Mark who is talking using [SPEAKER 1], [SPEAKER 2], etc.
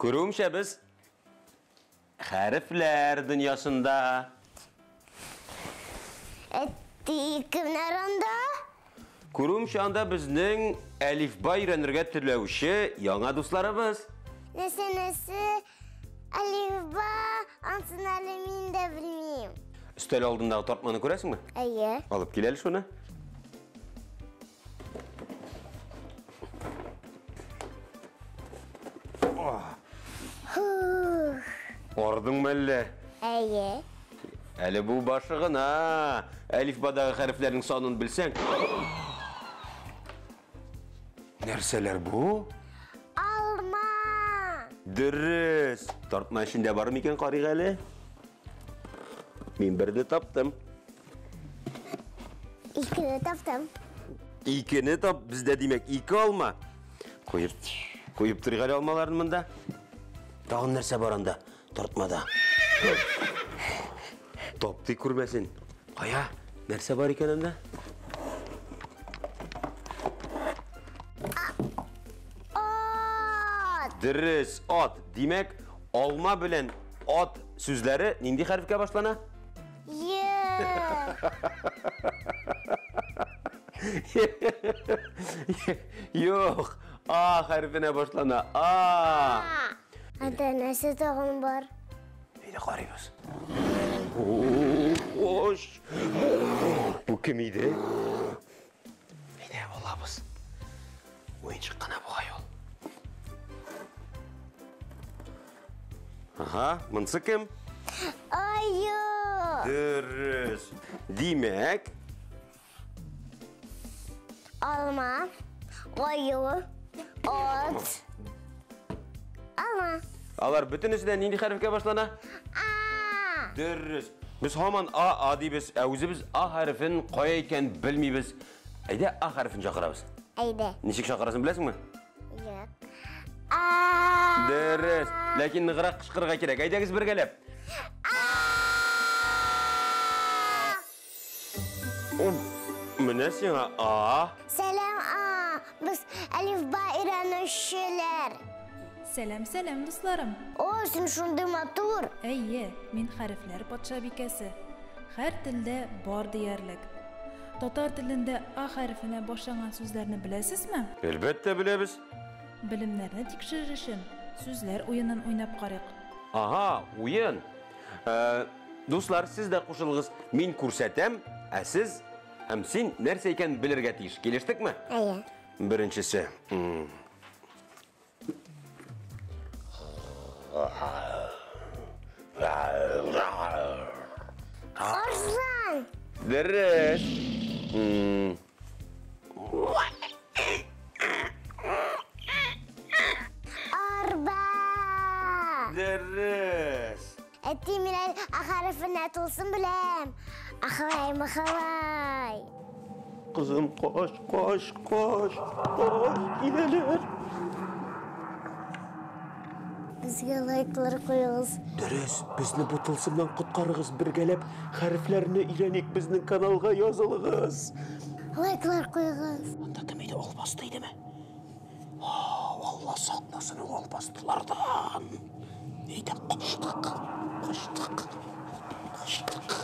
[SPEAKER 1] Күрүемчә, без хәрефләр дөньясында.
[SPEAKER 2] Әти, кемнәр анда?
[SPEAKER 1] Күрүемчә, анда безнең әлифба өйрәнергә теләүче яңа дусларыбыз.
[SPEAKER 2] Нәрсә-нәрсә? Әлифба, ансын әле мин дә белмим.
[SPEAKER 1] Өстәл алдындагы тартманы күрәсеңме?
[SPEAKER 2] Әйе.
[SPEAKER 1] Алып кил әле шуны. Ардыңмы әллә?
[SPEAKER 2] Әйе.
[SPEAKER 1] Әле бу башы гына. Әлифбадагы хәрефләрнең санын белсәң. Нәрсәләр бу?
[SPEAKER 2] Алма.
[SPEAKER 1] Дөрес. Тартма эчендә бар микән, карыйк әле. Мин берне таптым.
[SPEAKER 2] Икене таптым.
[SPEAKER 1] Икене тап, бездә димәк ике алма. Куеп, куеп торыйк әле алмаларын монда. Тагын нәрсә бар анда? Тартмада. Таптый күрмәсен. Кая? Нәрсә бар икән анда?
[SPEAKER 2] Ат.
[SPEAKER 1] Дөрес, ат. Димәк, алма белән ат сүзләре нинди хәрефкә башлана?
[SPEAKER 2] Е.
[SPEAKER 1] Юк, А хәрефенә башлана. А.
[SPEAKER 2] Анда нәрсә тагын бар?
[SPEAKER 1] Әйдә карыйбыз. Ош. Бу кем иде? Әйдә алабыз. Уенчык кына бугай ул. Ага, монысы кем?
[SPEAKER 2] Аю.
[SPEAKER 1] Дөрес. Димәк,
[SPEAKER 2] Алма, аю, ат. Алма.
[SPEAKER 1] Алар бөтенесе дә нинди хәрефкә башлана?
[SPEAKER 2] А.
[SPEAKER 1] Дөрес. Без һаман А, А дибез, ә үзебез А хәрефен кая икән белмибез. Әйдә А хәрефен чакырабыз.
[SPEAKER 2] Әйдә.
[SPEAKER 1] Ничек чакырасың беләсеңме?
[SPEAKER 2] Юк. А.
[SPEAKER 1] Дөрес. Ләкин ныграк кычкырырга кирәк. Әйдәгез бергәләп. Менә сиңа А.
[SPEAKER 2] Сәлам, А. Без әлифба өйрәнүчеләр.
[SPEAKER 3] Сәлам, сәлам, дусларым.
[SPEAKER 2] О, син шундый матур.
[SPEAKER 3] Әйе, мин хәрефләр патшабикәсе. Һәр телдә бар диярлек. Татар телендә А хәрефенә башланган сүзләрне беләсезме?
[SPEAKER 1] Әлбәттә беләбез.
[SPEAKER 3] Белемнәрне тикшерер өчен сүзләр уенын уйнап карыйк.
[SPEAKER 1] Ага, уен. Дуслар, сез дә кушылыгыз. Мин күрсәтәм, ә сез һәм син нәрсә икәнен белергә тиеш. Килештекме?
[SPEAKER 2] Әйе.
[SPEAKER 1] Беренчесе.
[SPEAKER 2] Арслан.
[SPEAKER 1] Дөрес.
[SPEAKER 2] Арба.
[SPEAKER 1] Дөрес.
[SPEAKER 2] Әти, мин әле А хәрефенә тулсын беләм. Ахалай, махалай.
[SPEAKER 1] Кызым, кач, кач, кач, кач, киләләр.
[SPEAKER 2] Безгә лайклар куегыз.
[SPEAKER 1] Дөрес, безне бу тылсымнан коткарыгыз, бергәләп хәрефләрне өйрәник, безнең каналга язылыгыз.
[SPEAKER 2] Лайклар куегыз.
[SPEAKER 1] Анда кем иде, албасты идеме? Алла сакласын ул албастылардан. Әйдә, качтык, качтык, качтык.